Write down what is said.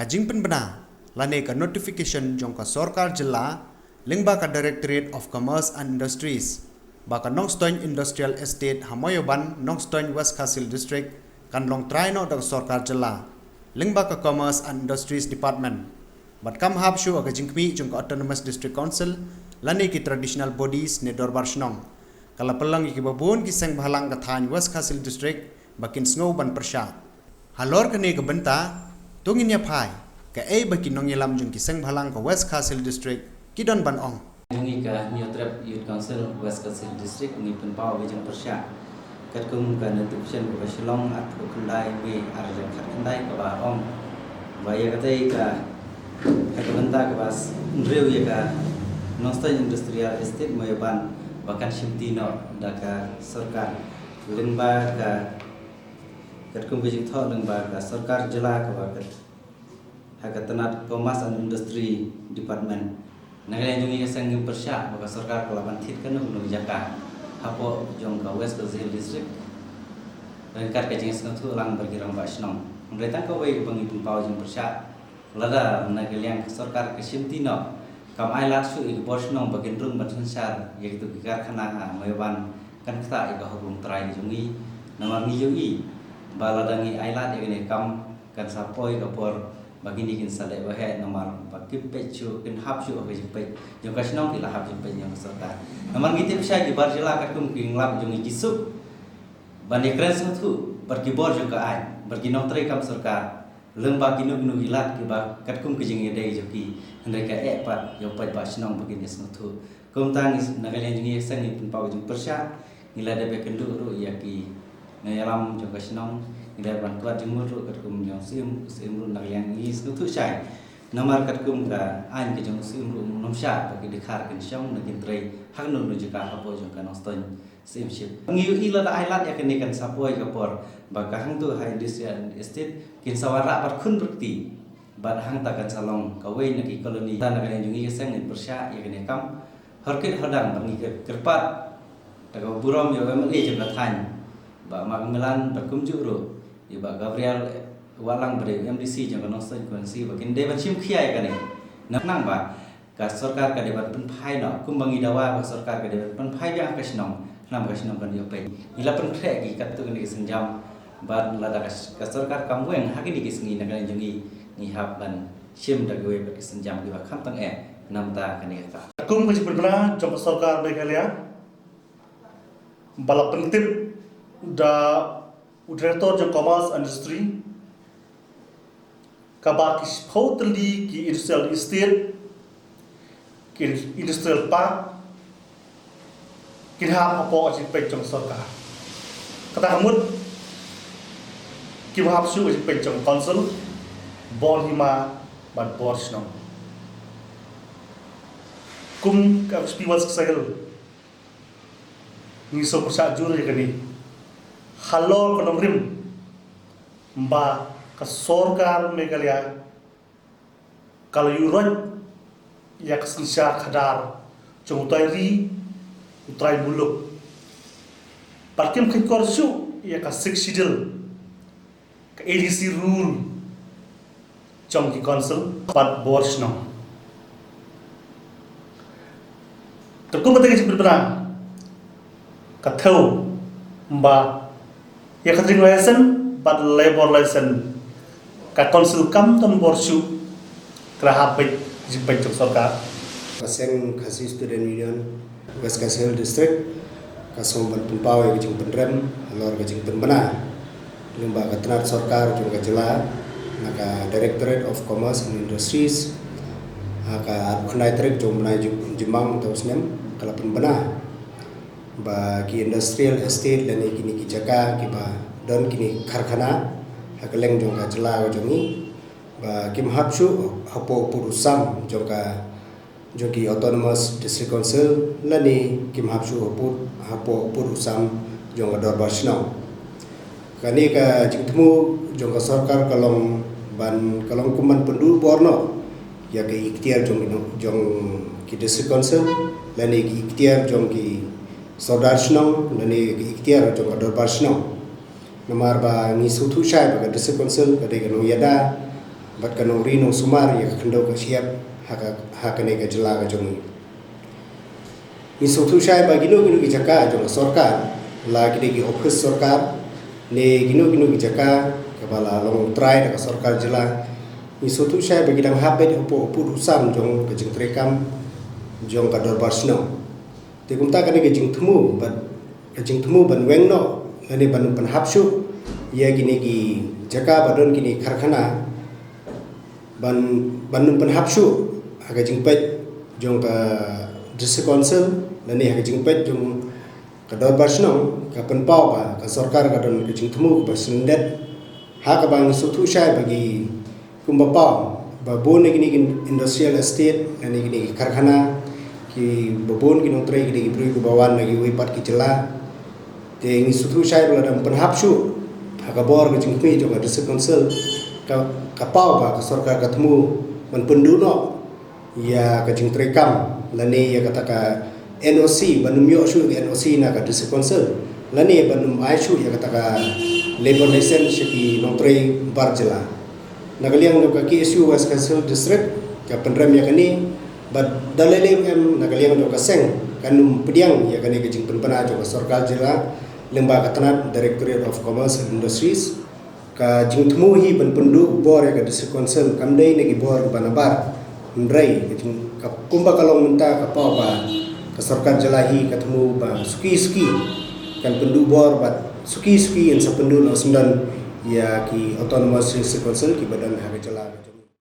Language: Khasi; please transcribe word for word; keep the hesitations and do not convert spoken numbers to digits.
Jingpynbna lane ka notification jong ka sorkar jylla lyngba ka Directorate of Commerce and Industries ba ka Nongstoiñ Industrial Estate ha Moyoban, Nongstoiñ, West Khasi Hills District kan long trai noh da ka sorkar jylla lyngba ka Commerce and Industries Department. Bad kam hap shuh ha ka jingkhmih jong ka Autonomous District Council lane ki traditional bodies ne dorbar shnong. Ka la pynlong ïa kiba bun ki seng bhalang ka thaiñ West Khasi Hills District ba kin sngew ban pyrshah. Halor kane ka bynta, to ngin ïa phai kaei ba ki nongïalam jong ki seng bhalang ka West Khasi Hills District ki don ban ong. Jong ngi ka Hynñiewtrep Youth Council West Khasi Hills District ngi pynpaw ka jingpyrshah katkum ka notification kaba shu long arphew khyndai May arhajar khatkhyndai kaba ong ba ïa katei ka, ka bynta kaba hynriew ïa ka Nongstoiñ Industrial Estate Moyoban ba kan shimti noh da ka sorkar lyngba ka, katkum ka jingthoh lyngba ka sorkar jylla kaba kat ha ka tnat Commerce and Industry Department. Na ka liang jong ngi ka seng ngi pyrshah ba ka sorkar ka la ban thied kano kano jaka hapoh jong ka West Khasi Hills District ryngkat ka jingsngewthuh lang bad ki rangbah shnong. Hynrei tang kawei kaba ngi pynpaw jingpyrshah, lada na ka liang ka sorkar ka shimti noh, kam ai lad shuh ïa ki bor shnong ba kin rung ban synshar ïa kito ki karkhana ha Moyoban, kan ktah ïa ka hok longtrai jong ngi. Namar ngi ïohi ba lada ngi ai lad ïa kane ka kam kan sa poi ka por ba kine kin sa leh waheh namar ba ki peit shuh, kin hap shuh ha ka jingpeit jong ka shnong, ki la hap jingpeit jong ka sorkar. Namar ngi tip shai ki bar jylla katkum ki ïing lad jong ngi ki suk ban ïakren sngewthuh bad ki bor jong ka aiñ, bad ki nongtrei kam sorkar lyngba kino kino ki lad kiba katkum ka jingïadei jong ki, hynrei ka eh pat ïa u paidbah shnong ba kin ïasngewthuh. Kumta ngi, na ka liang jong ngi ka seng ngi pynpaw ka jingpyrshah, ngi la dep ïakynduh ruh ïa ki nongïalam jong ka shnong, ngi la ban kwah jingmut ruh katkum jong u Syiem, u Syiem ruh na ka liang ngi sngewthuh shai. Namar katkum ka aiñ ka jong u Syiem ruh um nym shah ba ki dkhar kin shong ne kin trei ha kano kano jaka hapoh jong ka Nongstoiñ Syiemship. Ngi ïohi lada ai lad ïa kane kan sa poi ka por ba ka hangto ha Industrial Estate kin sa wanrah bad khun bad kti. Bad hangta kan sa long kawei na ki colony. Te na ka liang jong ngi ka seng ngin pyrshah ïa kane ka kam. Hor kit hor dang bad ngi kyrpad da kaba burom ïa u M L A jong ka thaiñ Bah Mark Melan bad kumjuh ruh ïa Bah Gabriel Wahlang ba dei u M D C jong ka Nongstoiñ Constituency ba kin dei ban shim khia ïa kane. Namar ba ka sorkar ka dei ban pynphai noh, kumba ngi dawa ba ka sorkar ka dei ban pynphai biang ha ka shnong, khnang ba ka shnong kan ïoh peit. Ngi la pynkhreh ki katto katne ki sienjam, bad lada ka, ka sorkar kam weng ha kine ki sngi, na ka liang jong ngi ngi hap ban shim da kiwei pat ki sienjam kiba khamtam eh na bynta kane ka kam. Kum ka jingpynbna jong ka sorkar Meghalaya ba la pyntip da u Director jong Commerce and Industry, kaba ki shiphew tylli ki industrial estate, ki industrial park, kin hap hapoh ka jingpeit jong sorkar. Kata ka mut, kiba hap shuh ka jingpeit jong council, bor hima bad bor shnong. Kum ka H P West Khasi Hills, ngi sngewpyrshah jur ïa kane. Halor ka nongrim ba ka sorkar Meghalaya ka la ïuh roit ïa ka synshar khadar jong u trai ri, u trai muluk. Bad kim khein kor shuh ïa ka Sixth Schedule, ka A D C rule jong ki council bad bor shnong. Katkum kata ka jingpynbna, ka thew ba ïa ka trading license bad labour license ka council kam don bor shuh, ka la hap beit jingpeit jong sorkar. Ka seng Khasi Student Union West Khasi Hills District ka sngewbha ban pynpaw ïa ka jingpynrem halor ka jingpynbna lyngba ka tnat sorkar jong ka jylla, na ka Directorate of Commerce and Industries, ha ka arphew khyndai tarik jong u bnai Jymmang mynta u snem, ka la pynbna ba ki industrial estate lane kine ki jaka kiba don kine ki karkhana ha kylleng jong ka jylla ka jong ngi, ba kim hap shuh hapoh u pud u sam jong ka, jong ki Autonomous District Council lane kim hap shuh hapoh, hapoh u pud u sam jong ka dorbar shnong. Kane ka jingthmu jong ka sorkar ka long ban, ka long kum ban pynduh bor noh ïa ka iktiar jong, jong ki District Council lane ki iktiar jong ki sordar shnong lane ki iktiar jong ka dorbar shnong. Namar ba ngi sngewthuh shai ba ka District Council ka dei ka nongïada bad ka nongri nongsumar ïa ka khyndew ka shyiap ha ka, ha kane ka jylla ka jong ngi. Ngi sngewthuh shai ba kino kino ki jaka jong ka sorkar, la kine ki ophis sorkar ne kino kino ki jaka kaba la long trai da ka sorkar jylla, ngi sngewthuh shai ba ki dang hap beit hapoh u pud u sam jong ka jingtreikam jong ka dorbar shnong. Te kumta kane ka jingthmu bad ka jingthmu ban weng noh lane ban pynhap shuh ïa kine ki jaka ba don kine ki karkhana, ban, ban pynhap shuh ha ka jingpeit jong ka District Council lane ha ka jingpeit jong ka dorbar shnong, ka pynpaw ba ka sorkar ka don ka jingthmu kaba sngewdep. Ha kaba ngi sngewthuh shai ba ki kumba paw ba bun na kine ki industrial estate lane kine ki karkhana kiba bun ki nongtrei, kine ki briew kiba wan na kiwei pat ki jylla. Te ngi sngewthuh shai ba lada ym pynhap shuh ha ka bor ka jingkhmih jong ka District Council, ka, ka paw ba ka sorkar ka thmu ban pynduh noh ïa ka jingtreikam lane ïa kata ka N O C, ban ym ïoh shuh ka N O C na ka District Council lane ban ym ai shuh ïa kata ka labour license sha ki nongtrei bar jylla. Na ka liang jong ka K S U West Khasi Hills District ka pynrem ïa kane, bad da lei lei em na ka liang jong ka seng kan ym pdiang ïa kane ka jingpynbna jong ka sorkar jylla lyngba ka tnat Directorate of Commerce and Industries. Ka jingthmu hi ban pynduh bor ïa ka District Council kam dei na ki bor kiba nabar. Hynrei ka jing, ka, kumba ka long mynta ka paw ba ka sorkar jylla hi ka thmu ba suki suki kan pynduh bor bad suki suki yn sa pynduh noh syndon ïa ki Autonomous District Council kiba don ha ka jylla.